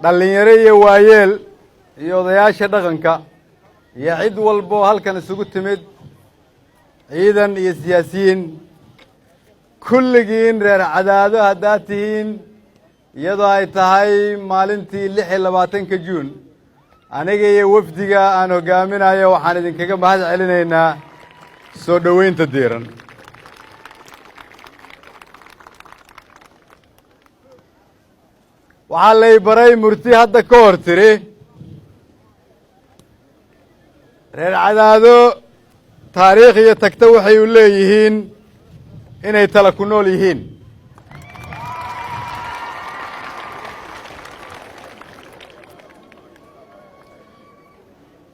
Dhallinyaro iyo waayeel iyo odayaasha dhaqanka iyo cid walboo halkan isugu timid, ciidan iyo siyaasiyiin, kulligiin reer Cadaado haddaad tihiin, iyadoo ay tahay maalintii 26-ka Juun, aniga iyo wafdiga aan hoggaaminayo waxaan idinkaga mahad celinaynaa soo dhoweynta diiran. Waxaa lay baray murti hadda ka hor tiri: reer Cadaado taariikh iyo tagta waxay u leeyihiin inay tala ku nool yihiin.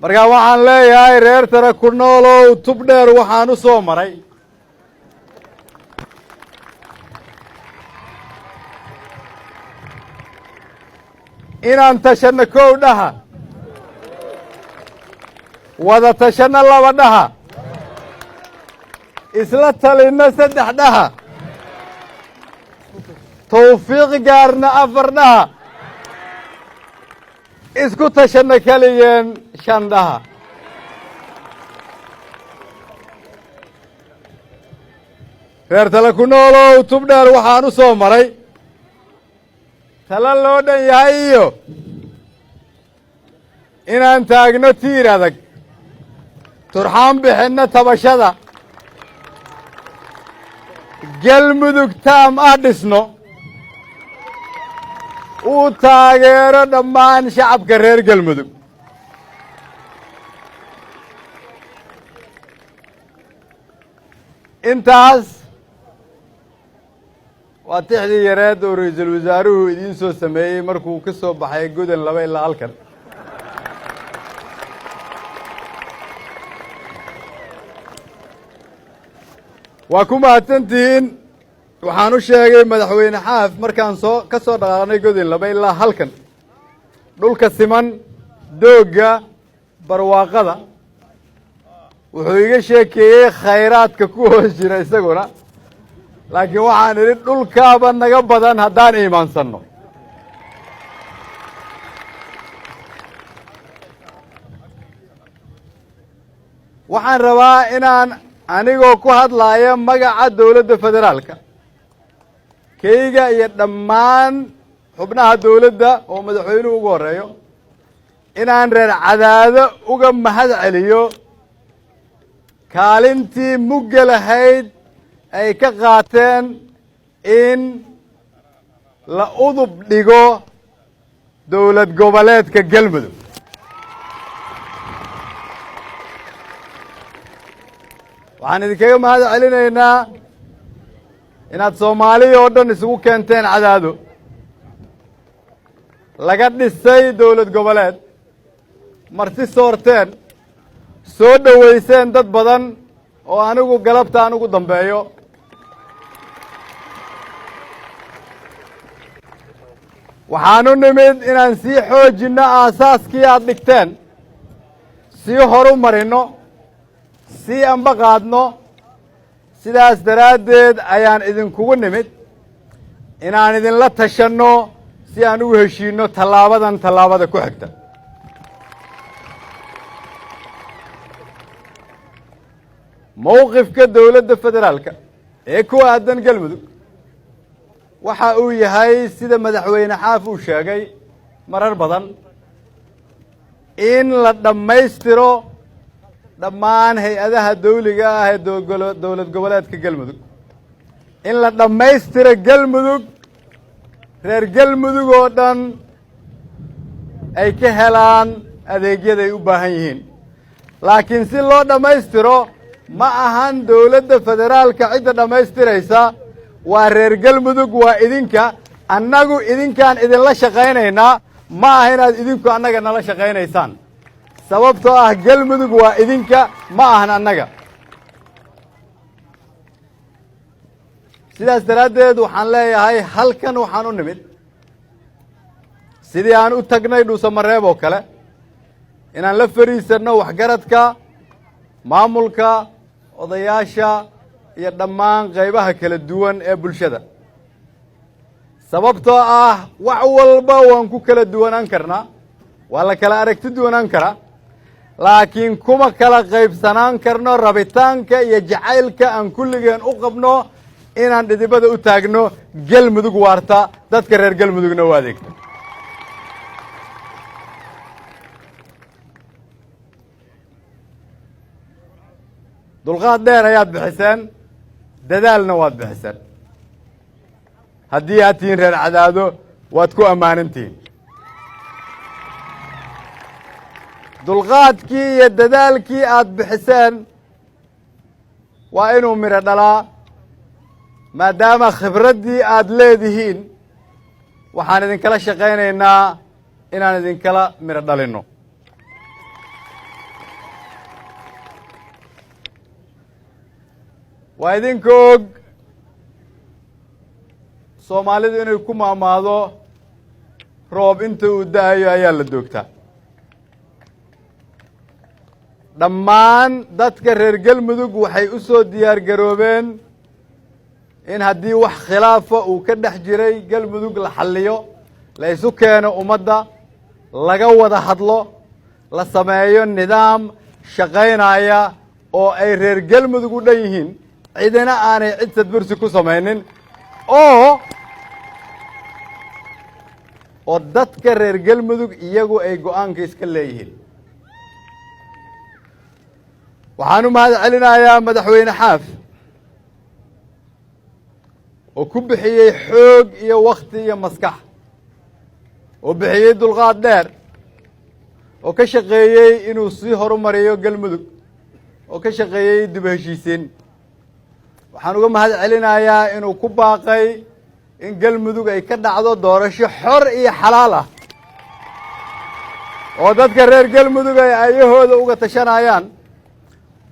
Markaa waxaan leeyahay, reer tala ku noolow, tub dheer waxaan u soo maray inaan tashanno kow dhaha, wada tashanno laba dhaha, isla talinno saddex dhaha, tawfiiq gaarna afar dhaha, isku tashanno keligeen shan dhaha. Reer tala ku noolow, tub dheer waxaan u soo maray tala loo dhan yahay iyo inaan taagno tiir adag, turxaan bixinno tabashada, Galmudug taam ah dhisno, uu taageero dhammaan shacabka reer Galmudug. Intaas waa tixdii yareed oo ra-iisul wasaaruhu idiin soo sameeyey markuu ka soo baxay Godan Laba ilaa halkan. Waa ku mahadsantihiin. Waxaan u sheegay madaxweyne Xaaf markaan soo ka soo dhaqaaqnay Godin Laba ilaa halkan, dhulka siman, doogga, barwaaqada, wuxuu iga sheekeeyey khayraadka ku hoos jira isaguna, laakiin waxaan idhi dhulkaaba naga badan haddaan iimaansanno. Waxaan rabaa inaan anigoo ku hadlaaya magaca dowladda federaalka, kayga iyo dhammaan xubnaha dowladda oo madaxweynuhu ugu horeeyo, inaan reer Cadaado uga mahad celiyo kaalintii mugga lahayd ay ka qaateen in la udub dhigo dowlad goboleedka Galmudug. Waxaan idinkaga mahad celinaynaa inaad Soomaaliya oo dhan isugu keenteen Cadaado, laga dhisay dowlad goboleed, marti soorteen, soo dhoweyseen dad badan oo anigu galabtaan ugu dambeeyo. Waxaanu nimid inaan sii xoojinno aasaaskii aad dhigteen, sii horu marinno, sii amba qaadno. Sidaas daraaddeed ayaan idinkugu nimid inaan idinla tashanno si aan ugu heshiinno tallaabadan, tallaabada ku xigta. Mowqifka dowladda federaalka ee ku aadan Galmudug waxa uu yahay, sida madaxweyne Xaaf uu sheegay marar badan, in la dhammaystiro dhammaan hay-adaha dawliga ah ee dowlad goboleedka Galmudug, in la dhammaystiro Galmudug, reer Galmudug oo dhan ay ka helaan adeegyaday u baahan yihiin. Laakiin si loo dhammaystiro, ma ahan dowladda federaalka cidda dhammaystiraysa, waa reer Galmudug, waa idinka. Annagu idinkaan idinla shaqaynaynaa, ma aha inaad idinku annaga nala shaqaynaysaan, sababtoo ah Galmudug waa idinka, ma ahan annaga. Sidaas daraaddeed waxaan leeyahay, halkan waxaan u nimid sidii aan u tagnay Dhuusamareeb oo kale, inaan la fariisanno waxgaradka, maamulka, odayaasha iyo dhammaan qaybaha kala duwan ee bulshada. Sababtoo ah wax walba waan ku kala duwanaan karnaa, waa la kala aragti duwanaan karaa, laakiin kuma kala qaybsanaan karno rabitaanka iyo jacaylka aan kulligeen u qabno inaan dhidibada u taagno Galmudug waarta, dadka reer Galmudugna u adeegta. Dulqaad dheer ayaad bixiseen, dadaalna waad bixiseen. Haddii aad tihiin reer Cadaado, waad ku ammaanan tihiin dulqaadkii iyo dadaalkii aad bixiseen. Waa inuu midho dhalaa, maadaama khibraddii aad leedihiin. Waxaan idinkala shaqaynaynaa inaan idinkala midho dhalinno. Waa idinka og Soomaalidu inay ku maamaado roob inta uu da'ayo ayaa la doogtaa. Dhammaan dadka reer Galmudug waxay u soo diyaar garoobeen in haddii wax khilaafa uu ka dhex jiray Galmudug la xalliyo, la isu keeno ummadda, laga wada hadlo, la sameeyo nidaam shaqaynaya oo ay reer Galmudug u dhan yihiin, cidina aanay cid sadbursi ku samaynin, oo dadka reer Galmudug iyagu ay go'aanka iska leeyihiin. Waxaan u mahad celinayaa Madaxweyne Xaaf oo ku bixiyey xoog iyo wakti iyo maskax, oo bixiyey dulqaad dheer, oo ka shaqeeyey inuu sii horumariyo Galmudug, oo ka shaqeeyey dib u heshiisiin. Waxaan uga mahad celinayaa inuu ku baaqay in Galmudug ay ka dhacdo doorasho xor iyo xalaal ah oo dadka reer Galmudug ay ayahooda uga tashanayaan.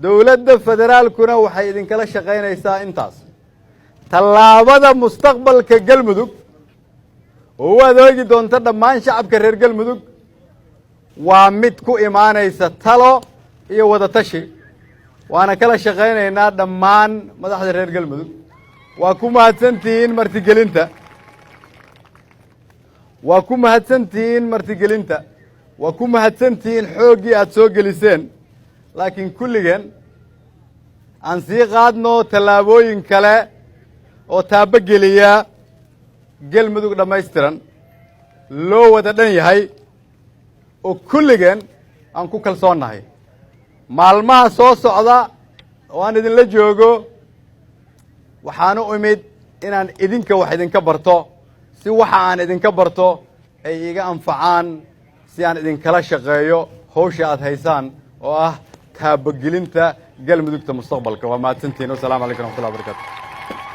Dowladda federaalkuna waxay idinkala shaqaynaysaa intaas. Tallaabada mustaqbalka Galmudug oo u adeegi doonta dhammaan shacabka reer Galmudug waa mid ku imaanaysa talo iyo wada tashi, waana kala shaqaynaynaa dhammaan madaxda reer Galmudug. Waa ku mahadsantihiin martigelinta, waa ku mahadsantihiin martigelinta, waa ku mahadsantihiin xooggii aada soo geliseen. Laakiin kulligeen aan sii qaadno tallaabooyin kale oo taabogeliya Galmudug dhammaystiran, loo wada dhan yahay, oo kulligeen aan ku kalsoonnahay. Maalmaha soo socda oo aan idinla joogo, waxaan u imid inaan idinka wax idinka barto, si waxa aan idinka barto ay iga anfacaan, si aan idinkala shaqeeyo hawsha aad haysaan oo ah taabogelinta Galmudugta mustaqbalka. Waa mahadsantihin. Wasalaamu calaykum raxmatullah barakatu.